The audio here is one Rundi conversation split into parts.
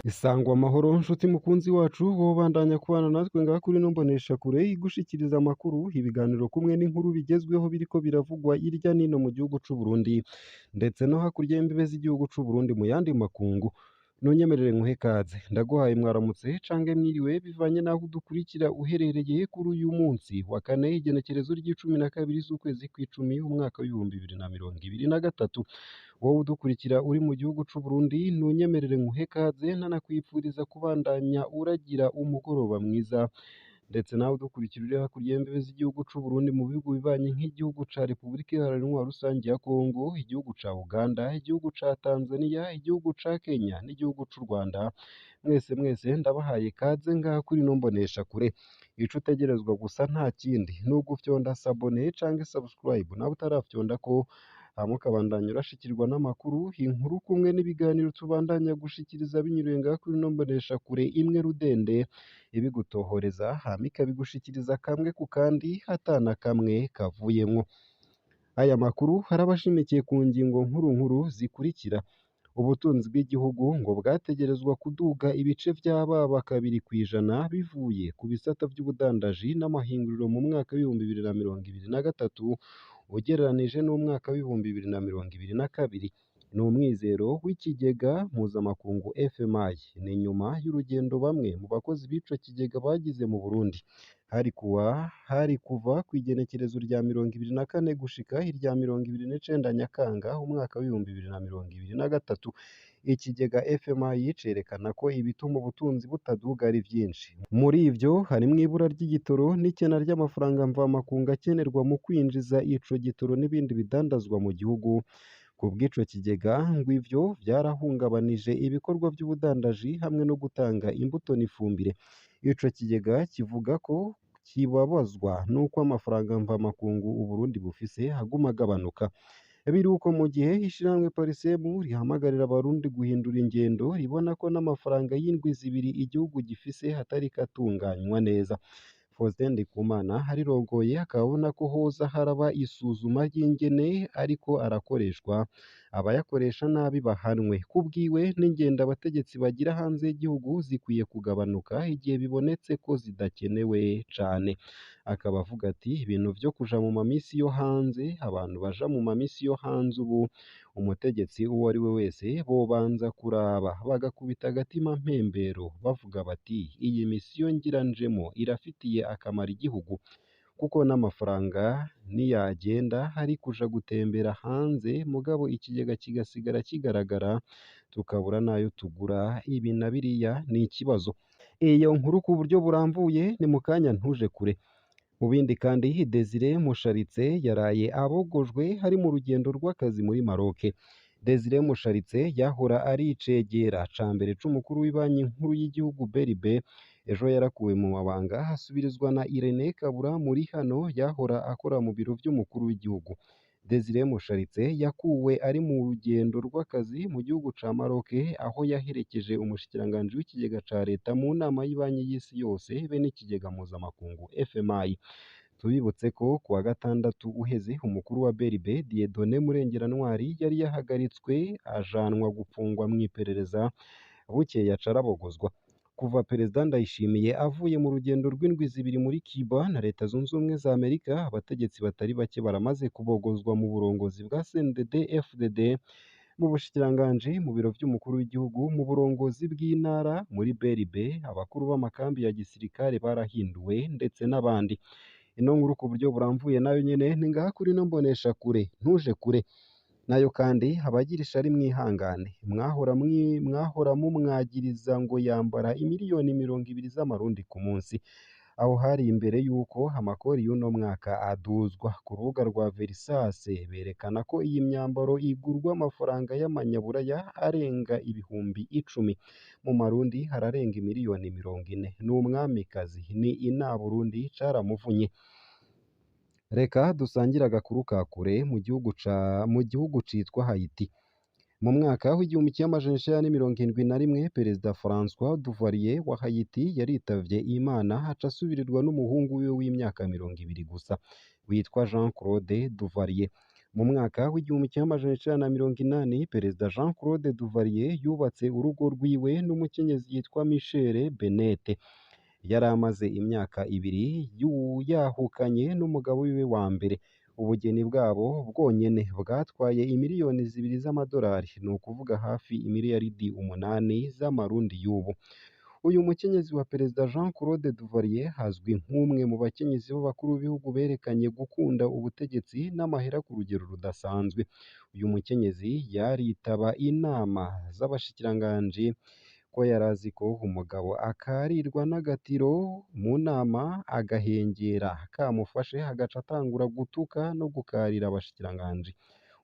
Isangwa amahoro nshuti mukunzi wacu, wobandanya kubana natwe ngaha kuri ino mboneshakure igushikiriza amakuru, ibiganiro kumwe n'inkuru bigezweho biriko biravugwa irya nino mu gihugu c'u Burundi ndetse no hakurya y'imbibe z'igihugu c'u Burundi mu yandi makungu. Nunyemerere nkuhe kaze, ndaguhaye mwaramutse cange mwiriwe bivanye n'aho udukurikira uherereye kuri uyu munsi wa kane, igenekerezo ry'icumi na kabiri z'ukwezi kw'icumi, umwaka w'2023. Wowe udukurikira uri mu gihugu c'u Burundi, nunyemerere nkuhe kaze nanakwifuriza kubandanya uragira umugoroba mwiza, ndetse nawe udukurikira uri hakurya y'imbibe z'igihugu c'u Burundi mu bihugu bibanyi nk'igihugu ca Repubulika Iharanira Intwaro Rusangi ya Kongo, igihugu ca Uganda, igihugu ca Tanzania, igihugu ca Kenya n'igihugu c'u Rwanda. Mwese mwese ndabahaye kaze ngaha kuri ino mboneshakure. Ico utegerezwa gusa nta kindi ni ugufyonda s'abonner canke subscribe nawe utarafyondako, hama ukabandanya urashikirwa n'amakuru, inkuru kumwe n'ibiganiro tubandanya gushikiriza binyuriye ngaha kuri ino mboneshakure imwe rudende ibigutohoreza, hama ikabigushikiriza kamwe ku kandi ata na kamwe kavuyemwo. Aya makuru araba ashimikiye ku ngingo nkuru nkuru zikurikira: ubutunzi bw'igihugu ngo bwategerezwa kuduga ibice vy'ababa 2% bivuye ku bisata vy'ubudandaji n'amahinguriro mu mwaka w'2023 ugereranije n'umwaka w'2022. Ni umwizero w'ikigega mpuzamakungu FMI. Ni nyuma y'urugendo bamwe mu bakozi b'ico kigega bagize mu Burundi. Hari kuva kw'igenekerezo rya 24 gushika irya 29 Nyakanga umwaka w'2023. Ikigega FMI cerekana ko ibituma ubutunzi butaduga ari vyinshi. Muri ivyo harimwo ibura ry'igitoro n'ikena ry'amafaranga mvamakungu akenerwa mu kwinjiza ico gitoro n'ibindi bidandazwa mu gihugu. Kubw'ico kigega ngo ivyo vyarahungabanije ibikorwa vy'ubudandaji hamwe no gutanga imbuto n'ifumbire. Ico kigega kivuga ko kibabazwa n'uko amafaranga mvamakungu Uburundi bufise aguma agabanuka. Biruko mu gihe ishirahamwe Parsem rihamagarira abarundi guhindura ingendo, ribona ko n'amafaranga y'indwi zibiri igihugu gifise atariko atunganywa neza. Faustin Ndikumana arirongoye akaba abona ko hoza haraba isuzuma ry'ingene ariko arakoreshwa, abayakoresha nabi bahanwe. Kubwiwe n'ingendo abategetsi bagira hanze y'igihugu zikwiye kugabanuka igihe bibonetse ko zidakenewe cane. Akaba avuga ati ibintu vyo kuja mu mamisi yo hanze, abantu baja mu mamisi yo hanze ubu, umutegetsi uwo ari we wese bobanza kuraba bagakubita agatima mpembero bavuga bati iyi misiyo ngira njemo irafitiye akamaro igihugu, kuko n'amafaranga niyagenda ari kuja gutembera hanze mugabo ikigega kigasigara kigaragara tukabura n'ayo tugura ibi na biriya ni ikibazo. Iyo nkuru ku buryo burambuye ni mu kanya, ntuje kure. Mu bindi kandi, Desire Musharitse yaraye abogojwe hari mu rugendo rw'akazi muri Maroc. Desire Musharitse yahora ari icegera ca mbere c'umukuru w'ibanki nkuru y'igihugu BRB, ejo yarakuwe mu mabanga asubirizwa na Irene Kabura muri hano yahora akora mu biro vy'umukuru w'igihugu. Desire Musharitse yakuwe ari mu rugendo rw'akazi mu gihugu ca Maroc, aho yaherekeje umushikiranganji w'ikigega ca leta mu nama y'ibanki y'isi yose be n'ikigega mpuzamakungu FMI. Tubibutse ko kuwa gatandatu uheze umukuru wa BRB Dieudonné Murengerantwari yari yahagaritswe ajanwa gupfungwa mw'iperereza, bukeye aca arabogozwa. Kuva Perezida Ndayishimiye avuye mu rugendo rw'indwi zibiri muri Cuba na Leta Zunze Ubumwe za Amerika, abategetsi batari bake baramaze kubogozwa mu burongozi bwa CNDD FDD, mu bushikiranganji, mu biro vy'umukuru w'igihugu, mu burongozi bw'intara, muri BRB, abakuru b'amakambi ya gisirikare barahinduwe ndetse n'abandi. Ino nkuru ku buryo burambuye nayo nyene ni ngaha kuri ino mboneshakure, ntuje kure. Nayo kandi abagira ishari mwihangane, mwahora mumwagiriza ngo yambara imiliyoni 20 z'amarundi ku munsi. Aho hari imbere y'uko amakori y'uno mwaka aduzwa. Ku rubuga rwa Verisase berekana ko iyi myambaro igurwa amafaranga y'amanyaburaya arenga 10,000, mu marundi hararenga imiliyoni 40. Ni umwamikazi, ni inaburundi caramuvunye. Reka dusangire agakuru ka kure mu gihugu citwa Haiti. Mu mwaka w'1971 Perezida François Duvalier wa Haiti yaritavye Imana, aca asubirirwa n'umuhungu wiwe w'imyaka 20 gusa witwa Jean Claude Duvalier. Mu mwaka w'1980, Perezida Jean-Claude Duvalier yubatse urugo rwiwe n'umukenyezi yitwa Michelle Bennett. Yari amaze imyaka 2 yahukanye n'umugabo wiwe wa mbere. Ubugeni bwabo bwonyene bwatwaye imiliyoni 2 z'amadolari, ni ukuvuga hafi imiliyaridi 8 z'amarundi y'ubu. Uyu mukenyezi wa Perezida Jean-Claude Duvalier azwi nk'umwe mu bakenyezi b'abakuru b'ibihugu berekanye gukunda ubutegetsi n'amahera ku rugero rudasanzwe. Uyu mukenyezi yaritaba inama z'abashikiranganji ko yarazi ko umugabo akarirwa n'agatiro mu nama agahengera kamufashe agaca atangura gutuka no gukarira abashikiranganji.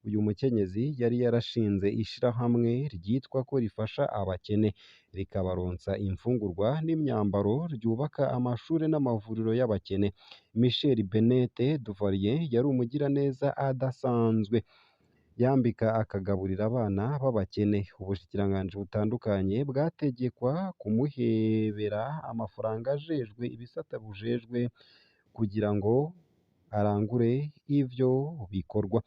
Uyu mukenyezi yari yarashinze ishirahamwe ryitwa ko rifasha abakene, rikabaronsa imfungurwa n'imyambaro, ryubaka amashure n'amavuriro y'abakene. Michel Bennett Duvalier yari umugiraneza adasanzwe, yambika akagaburira abana b'abakene. Ubushikiranganji butandukanye bwategekwa kumuhebera amafaranga ajejwe ibisata bujejwe kugira ngo arangure ivyo bikorwa.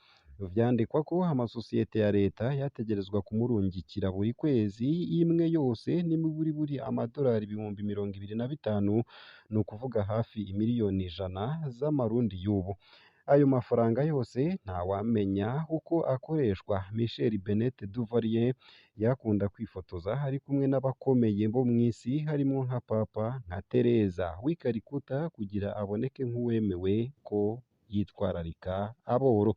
Vyandikwa ko amasosiyete ya leta yategerezwa kumurungikira buri kwezi imwe yose n'imiburiburi amadolari 25,000, ni ukuvuga hafi imiliyoni 100 z'amarundi y'ubu. Ayo mafaranga yose ntawamenya uko akoreshwa. Michel Bennett Duvalier yakunda kwifotoza ari kumwe n'abakomeye bo mw'isi harimwo nka Papa, nka Teresa w'i Calcutta kugira aboneke nk'uwemewe ko yitwararika aboro.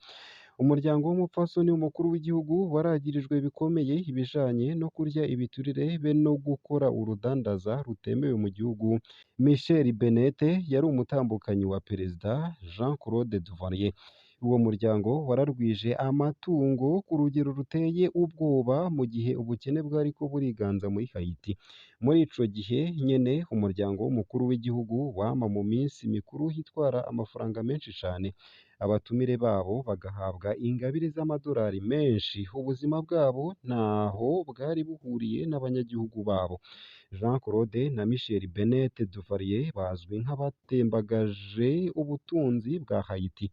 Umuryango w'umupfasoni w'umukuru w'igihugu waragirijwe bikomeye ibijanye no kurya ibiturire be no gukora urudandaza rutemewe mu gihugu. Michel Bennett yari umutambukanyi wa Perezida Jean-Claude Duvalier. Uwo muryango wararwije amatungo ku rugero ruteye ubwoba mu gihe ubukene bwariko buriganza muri Haiti. Muri ico gihe nyene umuryango w'umukuru w'igihugu wama mu minsi mikuru itwara amafaranga menshi cane, abatumire babo bagahabwa ingabire z'amadolari menshi. Ubuzima bwabo ntaho bwari buhuriye n'abanyagihugu babo. Jean-Claude na Michel Bennett Duvalier bazwi nk'abatembagaje ubutunzi bwa Haiti.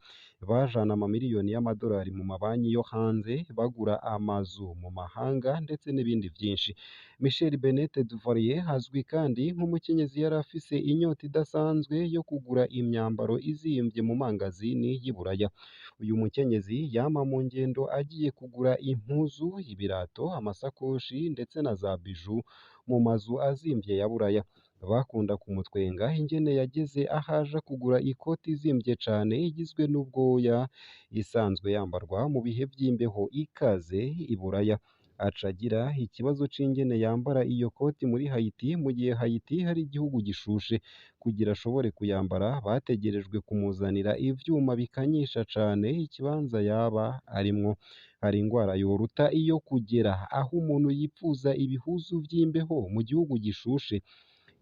Bajana amamiliyoni y'amadolari mu mabanki yo hanze, bagura amazu mu mahanga ndetse n'ibindi vyinshi. Michel Bennett Duvalier azwi kandi nk'umukenyezi yari afise inyota idasanzwe yo kugura imyambaro izimvye mu mangazini y'i Buraya. Uyu mukenyezi yama mu ngendo agiye kugura impuzu, ibirato, amasakoshi ndetse na za bijoux mu mazu azimvye ya Buraya. Bakunda kumutwenga ingene yageze aho aja kugura ikoti izimvye cane igizwe n'ubwoya isanzwe yambarwa mu bihe vy'imbeho ikaze i Buraya. Aca agira ikibazo c'ingene yambara iyo koti muri Haiti mu gihe Haiti hari igihugu gishushe. Kugira ashobore kuyambara bategerejwe kumuzanira ivyuma bikanyisha cane ikibanza yaba arimwo. Hari ingwara yoruta iyo kugera aho umuntu yipfuza ibihuzu vy'imbeho mu gihugu gishushe.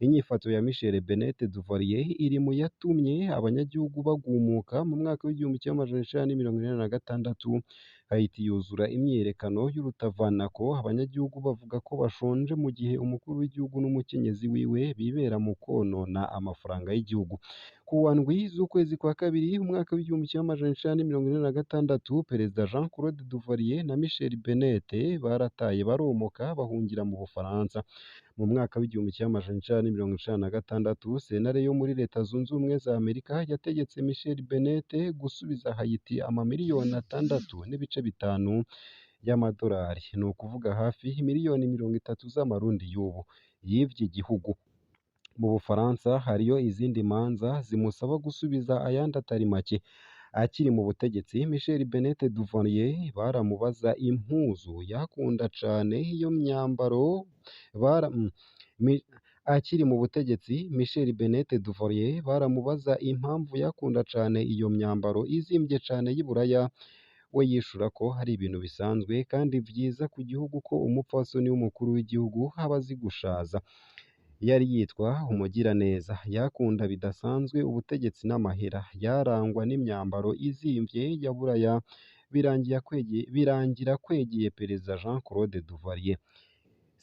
Inyifato ya Michel Bennett Duvalier iri mu yatumye abanyagihugu bagumuka mu mwaka w'1986. Haiti yuzura imyiyerekano y'urutavanako, abanyagihugu bavuga ko bashonje mu gihe umukuru w'igihugu n'umukenyezi wiwe bibera mu konona amafaranga y'igihugu. Ku wa 7 z'ukwezi kwa kabiri umwaka w'1986, Perezida Jean-Claude Duvalier na Michel Bennett barataye baromoka bahungira mu Bufaransa. Mu mwaka w'1996, sentare yo muri Leta Zunze Ubumwe za Amerika yategetse Michel Bennett gusubiza Haiti amamiliyoni 6.5 y'amadolari, ni ukuvuga hafi miliyoni 30 z'amarundi y'ubu, yivye igihugu. Mu Bufaransa hariyo izindi manza zimusaba gusubiza ayandi atari make. Akiri mu butegetsi, Michel Bennett Duvalier baramubaza impuzu yakunda cane iyo myambaro bara mi, akiri mu butegetsi, Michel Bennett Duvalier baramubaza impamvu yakunda cane iyo myambaro izimvye cane y'i Buraya. We yishura ko hari ibintu bisanzwe kandi vyiza ku gihugu ko umupfasoni w'umukuru w'igihugu aba azi gushaza. Yari yitwa umugiraneza, yakunda bidasanzwe ubutegetsi n'amahera, yarangwa n'imyambaro izimvye ya Buraya, birangira akwegeye Perezida Jean-Claude Duvalier.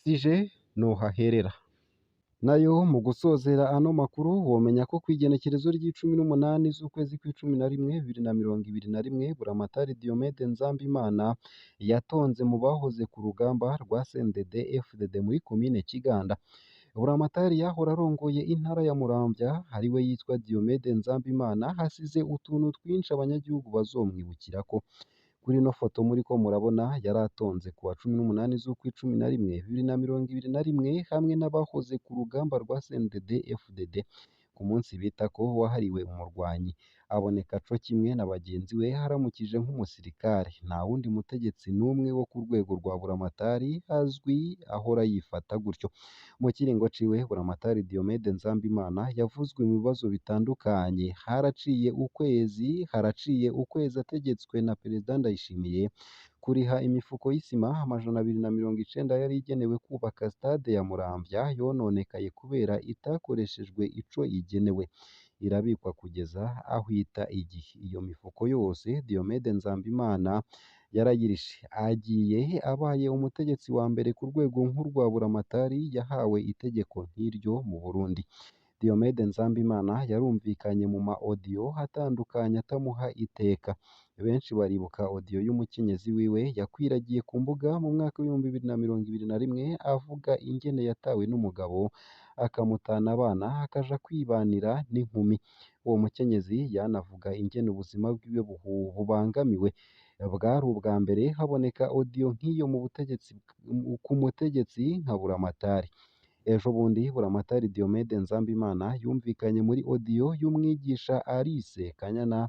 Sije nohaherera. Nayo mu gusozera ano makuru womenya ko kw'igenekerezo ry'icumi n'umunani z'ukwezi kw'icumi na rimwe 2021 Buramatari Diomede Nzambimana yatonze mu bahoze ku rugamba rwa CNDD FDD muri komine Kiganda. Buramatari yahora arongoye intara ya Muramvya ariwe yitwa Diomede Nzambimana hasize utuntu twinshi abanyagihugu bazomwibukirako. Kuri ino foto muriko murabona yaratonze kuwa 18 z'ukwicumi na rimwe 2021 hamwe n'abahoze ku rugamba rwa CNDD FDD ku munsi bita ko wahariwe umurwanyi. Aboneka co kimwe na bagenzi we aramukije nk'umusirikare. Nta wundi mutegetsi n'umwe wo ku rwego rwa Buramatari azwi ahora yifata gutyo. Mu kiringo ciwe Buramatari Diomede Nzambimana yavuzwe mu bibazo bitandukanye. Haraciye ukwezi ategetswe na Perezida Ndayishimiye kuriha imifuko y'isima 290 yari igenewe kubaka stade ya Muramvya yononekaye kubera itakoreshejwe ico igenewe, irabikwa kugeza aho ita igihe. Iyo mifuko yose Diomede Nzambimana yarayirishe. Agiye abaye umutegetsi wa mbere ku rwego nk'urwa Buramatari yahawe itegeko nk'iryo mu Burundi. Diomede Nzambimana yarumvikanye mu ma audio atandukanye atamuha iteka. Benshi baribuka audio y'umukenyezi wiwe yakwiragiye ku mbuga mu mwaka w'2021 avuga ingene yatawe n'umugabo akamutana abana akaja kwibanira n'inkumi. Uwo mukenyezi yanavuga ingene ubuzima bwiwe bubangamiwe. Bwari ubwa mbere haboneka audio nk'iyo mu butegetsi ku mutegetsi nka Buramatari. Ejo bundi Buramatari Diomede Nzambimana yumvikanye muri audio y'umwigisha Alice Kanyana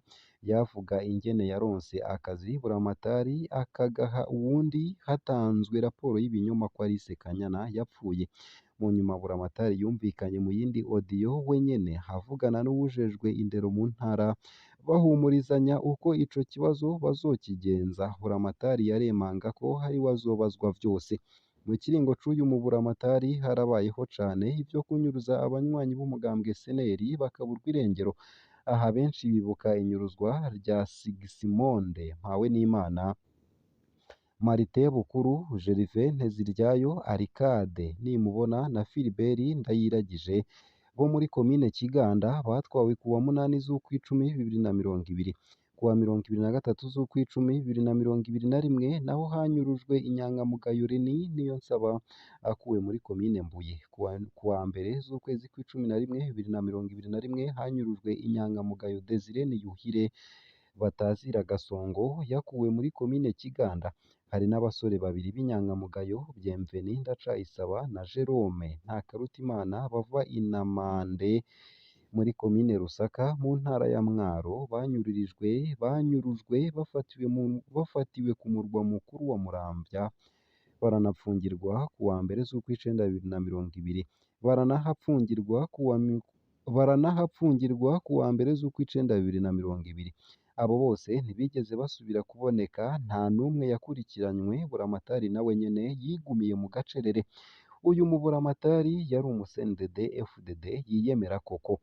yavuga ingene yaronse akazi Buramatari akagaha uwundi hatanzwe raporo y'ibinyoma ko Alice Kanyana yapfuye. Mu nyuma Buramatari yumvikanye mu yindi audio wenyene avugana n'uwujejwe indero mu ntara bahumurizanya uko ico kibazo bazokigenza. Buramatari yaremanga ko ariwe azobazwa vyose. Mu kiringo c'uyu mu Buramatari harabayeho cane ivyo kunyuruza abanywanyi b'umugambwe CNL bakaburwa irengero. Aha benshi bibuka inyuruzwa rya Sigismonde Mpawenimana, Martin Bukuru, Gervais Nteziryayo, Arcade Nimubona na Philbert Ndayiragije bo muri komine Kiganda batwawe kuwa 8 z'ukwicumi 2020. Kuwa 23 z'ukwicumi 2021 naho hanyurujwe inyankamugayo Reni Niyonsaba akuwe muri komine Mbuye. Kuwa mbere z'ukwezi kw'icumi na rimwe 2021 hanyurujwe inyankamugayo Desire Niyuhire Batazira Gasongo yakuwe muri komine Kiganda. Hari n'abasore babiri b'inyankamugayo Bienvenu Ndacayisaba na Jerome Ntakarutimana bava i Namande muri komine Rusaka mu ntara ya Mwaro banyurujwe bafatiwe ku murwa mukuru wa Muramvya baranapfungirwa kuwa mbere z'ukwicenda 2020 baranahapfungirwa kuwa mbere z'ukwicenda 2020. Abo bose ntibigeze basubira kuboneka, nta n'umwe yakurikiranywe. Buramatari nawe nyene yigumiye mu gacerere. Uyu mu Buramatari yari umu CNDD FDD yiyemera koko.